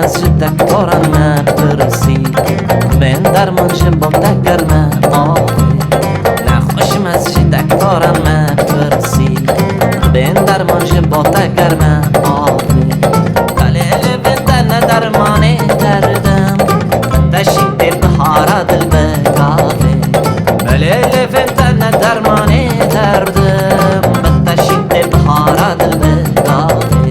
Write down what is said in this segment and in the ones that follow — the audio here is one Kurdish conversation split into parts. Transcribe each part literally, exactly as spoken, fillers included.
Ez ji doktoran me pirsî, bên derman ji bo te ger me avê. Nexweşim ez ji doktoran me pirsî, bên derman ji bo te ger me avê. Belê lêvên te ne dermanê derdim, te şîtê bihara dil bi gavê. Belê lêvên te ne dermanê derdim, bi te şîtê bihara dil bi gavê.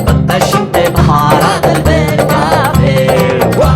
Bi te şîtê bihara dil bi gavê. Wa!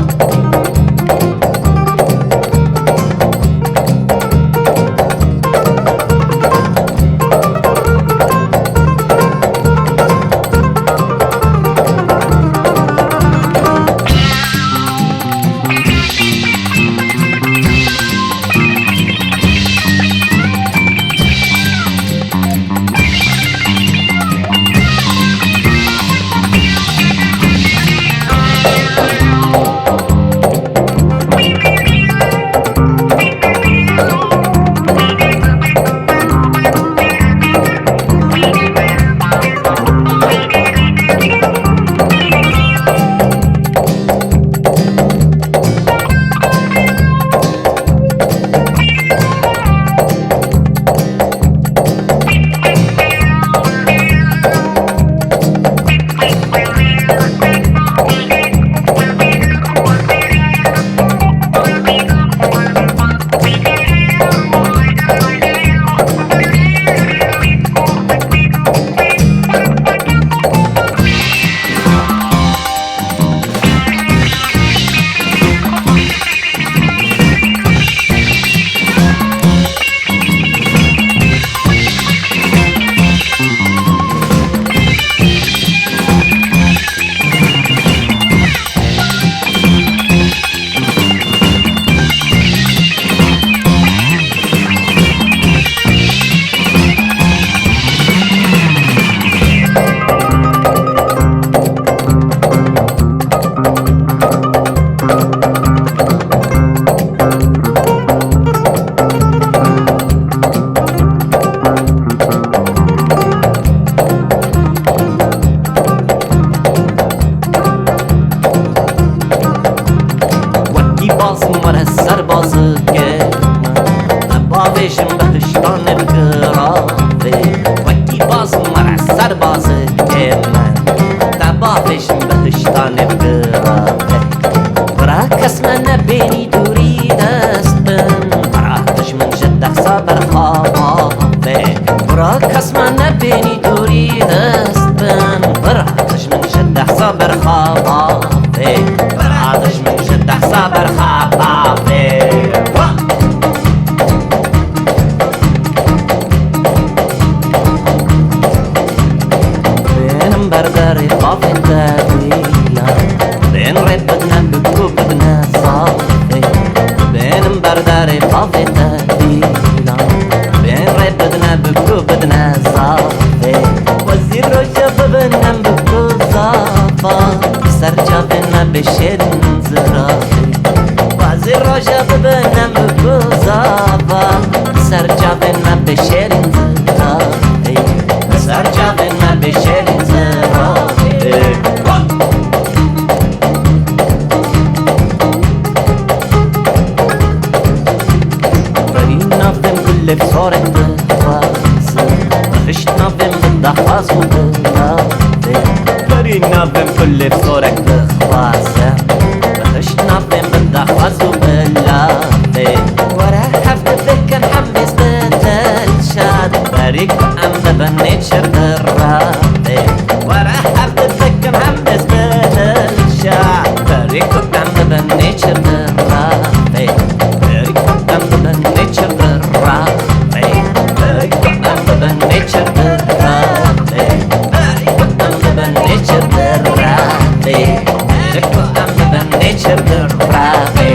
Wekî bazim were ser bazikê min, te bavêjim behiştanê bi giravê. Wekî bazim were ser bazikê min, te bavêjim behiştanê bi giravê. Bira kes me nebênî dûrî dest bin, bira dijmin ji dehsa berxabavê. Bira kes me nebênî dûrî dest bin, bira dijmin ji dehsa berxabavê. Bira dijmin ji dehsa berxabavê. Wa! Bênim ber derê bavê te dîlan, bên rê bidine bi ku bidine zafê. Bênim ber derê bavê te dîlan, bên rê bidine bi ku bidine zafê. Wezî roja bibinem bi ku zafa, ser çavên me bê şêrîn ziravê. Wezî roja bibinem bi ku zafa, ser çavên me bê şêrîn ziravê. Ser çavên me bê şêrîn ziravê. Berî navên gulê sorek dixwazim, bihişt navên bi daxwaz û bi navê. Berî navên gulê sorek dixwazim, bihişt navên bi daxwaz û bi lavê. Were hev bikin hem bêz bi dilşad, berî ku em bibin nêçir di ravê. Were hev bikin hem bêz bi dilşad, berî ku em bibin nêçir di ravê. Berî ku em bibin nêçir di ravê. Berî ku em bibin nêçir di ravê. Berî ku em bibin nêçir di ravê. Berî ku em bibin nêçir di ravê.